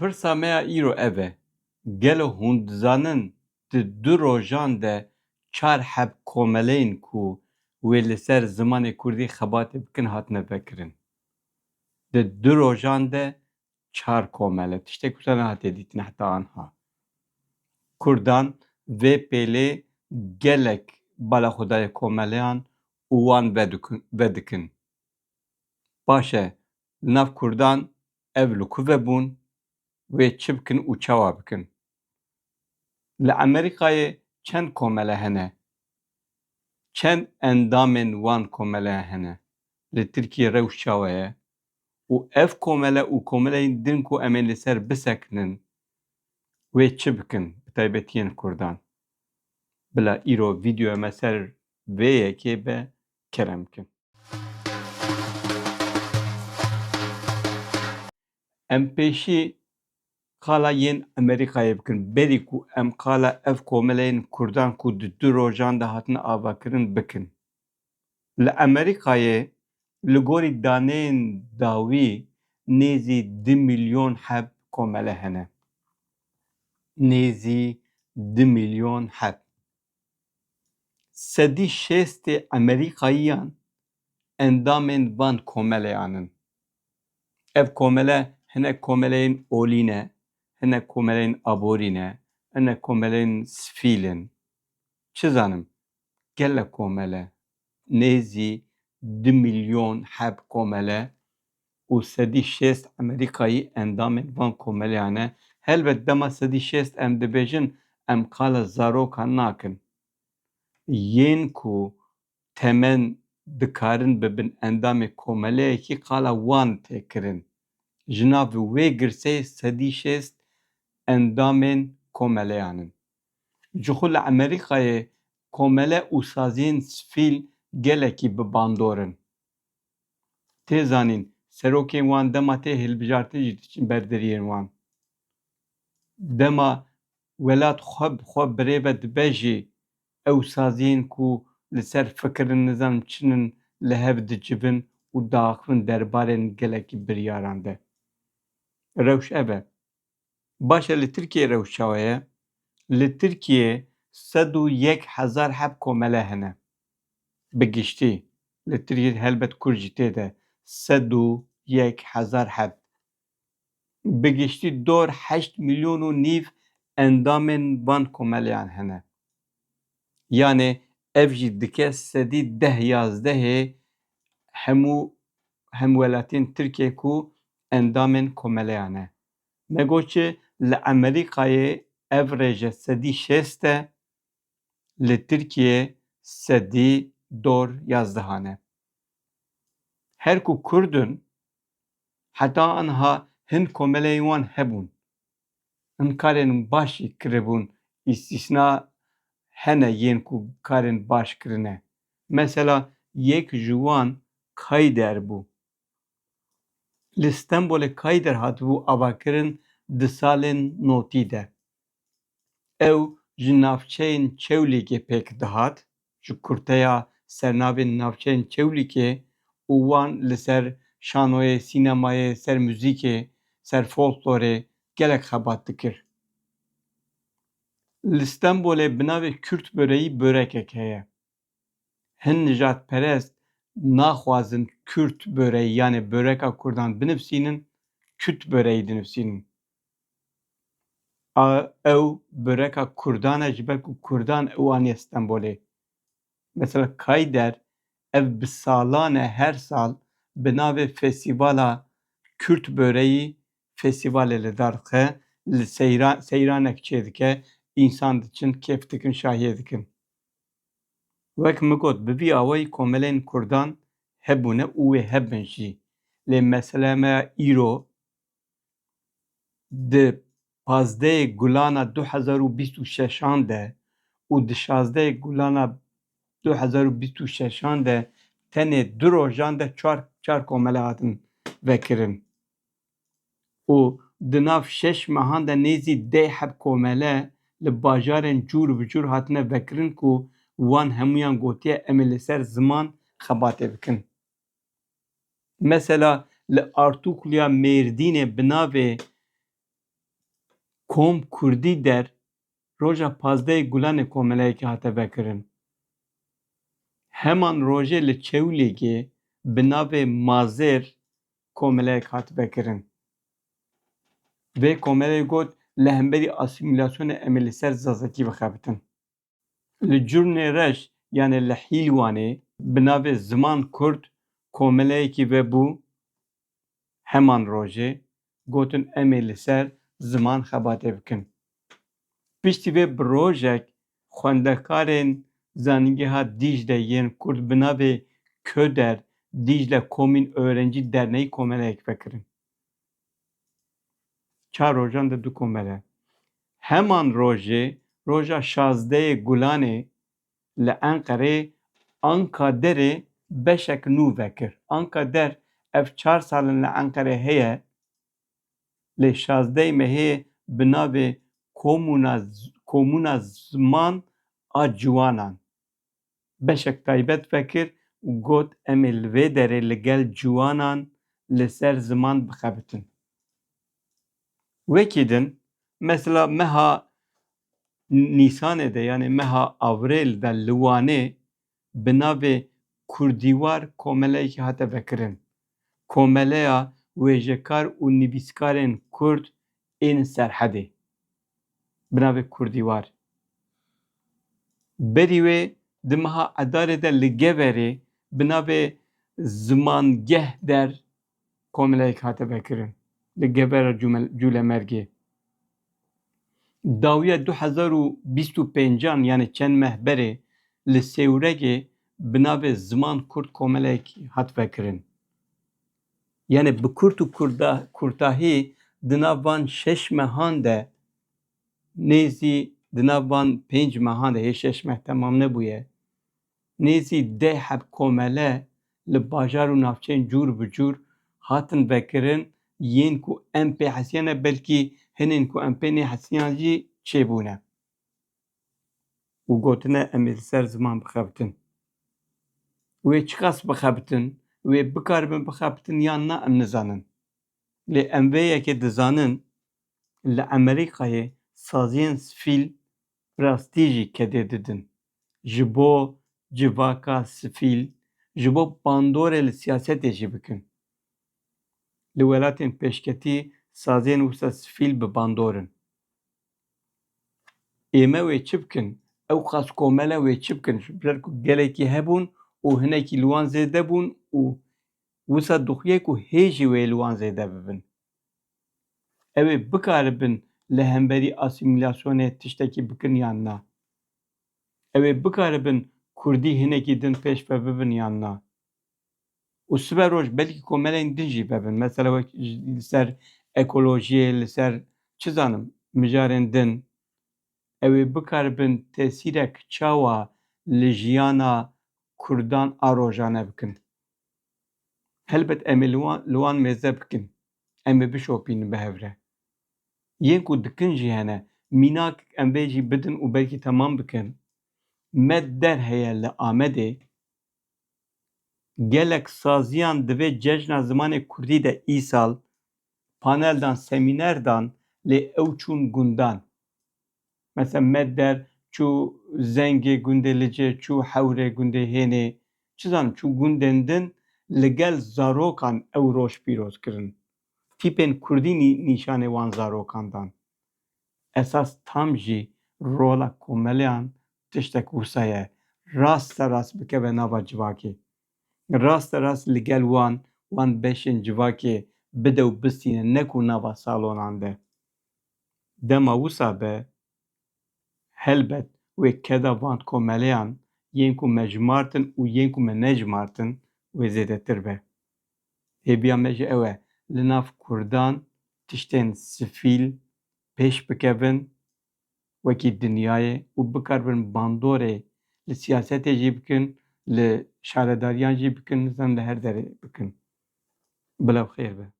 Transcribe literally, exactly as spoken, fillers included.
Pirsa me ya îro ev e, gelo hûn dizanin di du rojan de çar heb komeleyên ku wê li ser zimanê kurdî xebatê bikin hatine vekirin? Di du rojan de çar komele, tiştek wisa nehatiye dîtin heta anha. Kurdan vê pêlê gelek bala xwe daye komeleyan û wan vedikin, vedikin. Baş e, li nav kurdan ev li ku vebûn, wê çi bikin û çawa bikin? Li Amerîkayê çend komele hene? Çend endamên wan komele hene? Li Tirkiyê rewş çawa ye? Û ev komele û komeleyên din ku em ê li ser bisekinin, wê çi bikin, bi taybetî yên kurdan? Bila îro vîdyoya me ser vê yekê be, kerem bikin. Em pêşî qala yên Amerîkayê bikin, berî ku em qala ev komeleyên kurdan ku di du rojan de hatine avakirin bikin. Li Amerîkayê li gorî daneyên dawî nêzî du milyon heb komele hene. Nêzî du milyon heb. Sedî şêstê Amerîkayiyan endamên van komeleyan in. Ev komele hinek komeleyên olî ne, hinek komeleyên aborî ne, hinek komeleyên sifîl in. Çi zanim, gelek komele, nêzî du milyon heb komele û sedî şêst Amerîkayî endamên van komeleyan e. Helbet dema sedî şêst em dibêjin, em qala zarokan nakin. Yên ku temen dikarin bibin endamê komeleyekî qala wan tê kirin. Ji nav wê girseyê sedî şêst endamên komeleyan in. Ji xwe li Amerîkayê komele û saziyên sivîl gelekî bi bandor in. Tê zanîn, serokên wan dema tê hilbijartin jî diçin ber deriyên wan. Dema welat xwe bi xwe birêve dibe jî, ew saziyên ku li ser fikirin, nizanim çin in, li hev dicivin û diaxivin derbarên gelekî biryaran de. Rewş ev e. Baş e, li Tirkiyê rewş çawa ye? Li Tirkiyê sed û yek hezar heb komele hene. Bi giştî. Li Tirkiyê helbet Kurd jî tê de. Sed û yek hezar heb. Bi giştî dor heşt milyon û nîv endamên van komeleyan hene. Yanê ev jî dike sedî deh yazdehê hemû hemwelatiyên Tirkiyê ku endamên komeleyan e. Me got çi, li Amerîkayê ev rêje sedî şêst e, li Tirkiyê sedî dor yazdehan e. Her ku Kurd in, heta anha hin komeleyên wan hebûn. Hin karên baş jî kiribûn, îstîsna hene yên ku karên baş kirine. Mesela yek ji wan Kayder bû. Li Stenbolê Kayder hatibû avakirin di salên notî de. Ew ji navçeyên Çewlîgê pêk dihat, ji kurteya sernavên navçeyên Çewlîgê û wan li ser şanoyê, sînemayê, ser muzîkê, ser folklorê gelek xebat dikir. Li Stenbolê bi navê Kürt böreği börekek heye. Hin nijadperest naxwazin Kürt böreği, yanê böreka Kurdan binivsînin, Kürt böreği dinivsînin. A, ew böreka Kurdan e, ji ber ku Kurdan ew aniye Stenbolê. Mesela Kayder, ev bi salan e, her sal bi navê festîvala Kürt böreği festîvalê li dar dixe, li seyra-, seyranek çêdike, însan diçin, kêf dikin, şahiyê dikin. Wek min got, bi vî awayî komelên Kurdan hebûne û wê hebin jî. Lê meseleya me ya îro di pazdehê Gulana du hezar û bîst û şeşan de û di şazdehê Gulana du hezar û bîst û şeşan de tenê du rojan de çar, çar komele hatin vekirin. Û di nav şeş mehan de nêzî deh heb komele li bajarên cûr bi cûr hatine vekirin ku wan hemûyan gotiye, em ê li ser ziman xebatê bikin. Mesela li Artukluya Mêrdînê bi navê Kom Kurdî der roja pazdehê Gulanê komeleyekê hate vekirin. Heman rojê li Çewlîgê bi navê Mazêr komeleyek hat vekirin. Vê komeleyê got, li hemberî asîmîlasyonê em ê li ser zazakî bixebitin. Li Curnê Reş, yanê li Hîlwanê bi navê Ziman Kurd komeleyekî vebû, heman rojê gotin em ê li ser ziman xebatê bikin. Piştî vê bi rojek xwendekarên Zanîngeha Dîcle yên Kurd bi navê Köder Dîcle Komîn Öğrenci Derneği komeleyek vekirin. Çar rojan de du komele. Heman rojê, roja şazdehê Gulanê li Enqerê Anka Derê beşek nû vekir. Anka Der ev çar sal in li Enqerê heye, lê şazdehê mehê bi navê Komûna Z-, Komûna Ziman a Ciwanan beşek taybet vekir û got, em ê li vê derê li gel ciwanan li ser ziman bixebitin. Wekî din, mesela meha Nîsanê de, yanê meha Avrêl de li Wanê bi navê Kurdîwar komeleyekî hate vekirin. Komeleya wêjekar û nivîskarên Kurd ên Serhedê. Bi navê Kurdîwar. Berî wê di meha Edarê de li Geverê bi navê Zimangeh Der komeleyek hate vekirin. Li Gevera Cûme-, Cûlemergê. Dawiya du hezar û bîst û pêncan, yanê çend meh berê li Sêwregê bi navê Ziman Kurd komeleyek hat vekirin. Yanê bi kurt û kurda-, kurtahî di nav van şeş mehan de, nêzî di nav van pênc mehan de, hê şeş meh temam nebûye, nêzî deh heb komele li bajar û navçeyên cûr bi cûr hatin vekirin, yên ku em pê hesiyane, belkî hinên ku em pê nehesiyan jî çêbûne û gotine, em ê li ser ziman bixebitin. Wê çiqas bixebitin, wê bikaribin bixebitin yan na, em nizanin. Lê em vê yekê dizanin, li Amerîkayê saziyên sivîl bi rastî jî kedê didin. Ji bo civaka sivîl, ji bo bandorê li siyasetê jî bikin. Li welatên pêşketî saziyên wisa sivîl bi bandor in. Ê me wê çi bikin? Ew qas komele wê çi bikin? Ji ber ku gelekî hebûn û hinekî li wan zêde bûn û wisa dixuye ku hê jî wê li wan zêde bibin. Ew ê bikaribin li hemberî asîmîlasyonê tiştekî bikin yan na? Ew ê bikaribin kurdî hinekî din pêş ve bibin yan na? Û sibe roj belkî komelên din jî vebin. Mesela wek ji, li ser ekolojiyê, li ser, çi zanim, mijarên din. Ew ê bikaribin tesîrek çawa li jiyana kurdan a rojane bikin. Helbet em ê li wan, li wan mêze bikin. Em ê bişopînin bi hev re. Yên ku dikin jî hene. Mînak em vê jî bidin û belkî temam bikin. Med Der heye li Amedê. Gelek saziyan di vê cejna zimanê kurdî de îsal panel dan, semîner dan, lê ew çûn gundan. Mesela Med Der çû Zengê gundê Licê, çû Hewrê gundê Hênê, çi zanim, çû gundên din, li gel zarokan ew roj pîroz kirin. Tîpên kurdî nî-, nîşanê wan zarokan dan. Esas tam jî rola komeleyan tiştek wisa ye. Rasterast bikeve nava civakê. Rasterast li gel wan, wan beşên civakê bide û bistîne, ne ku nava salonan de. Dema wisa be, helbet wê keda van komeleyan, yên ku me jimartin û yên ku me nejimartin, wê zêdetir be. Hêviya me jî ew e, li nav kurdan tiştên sifîl pêş bikevin wekî dinyayê û bikaribin bandorê li siyasetê jî bikin, li şaredariyan jî bikin, nizanim li her derê bikin. Bila bi xêr be.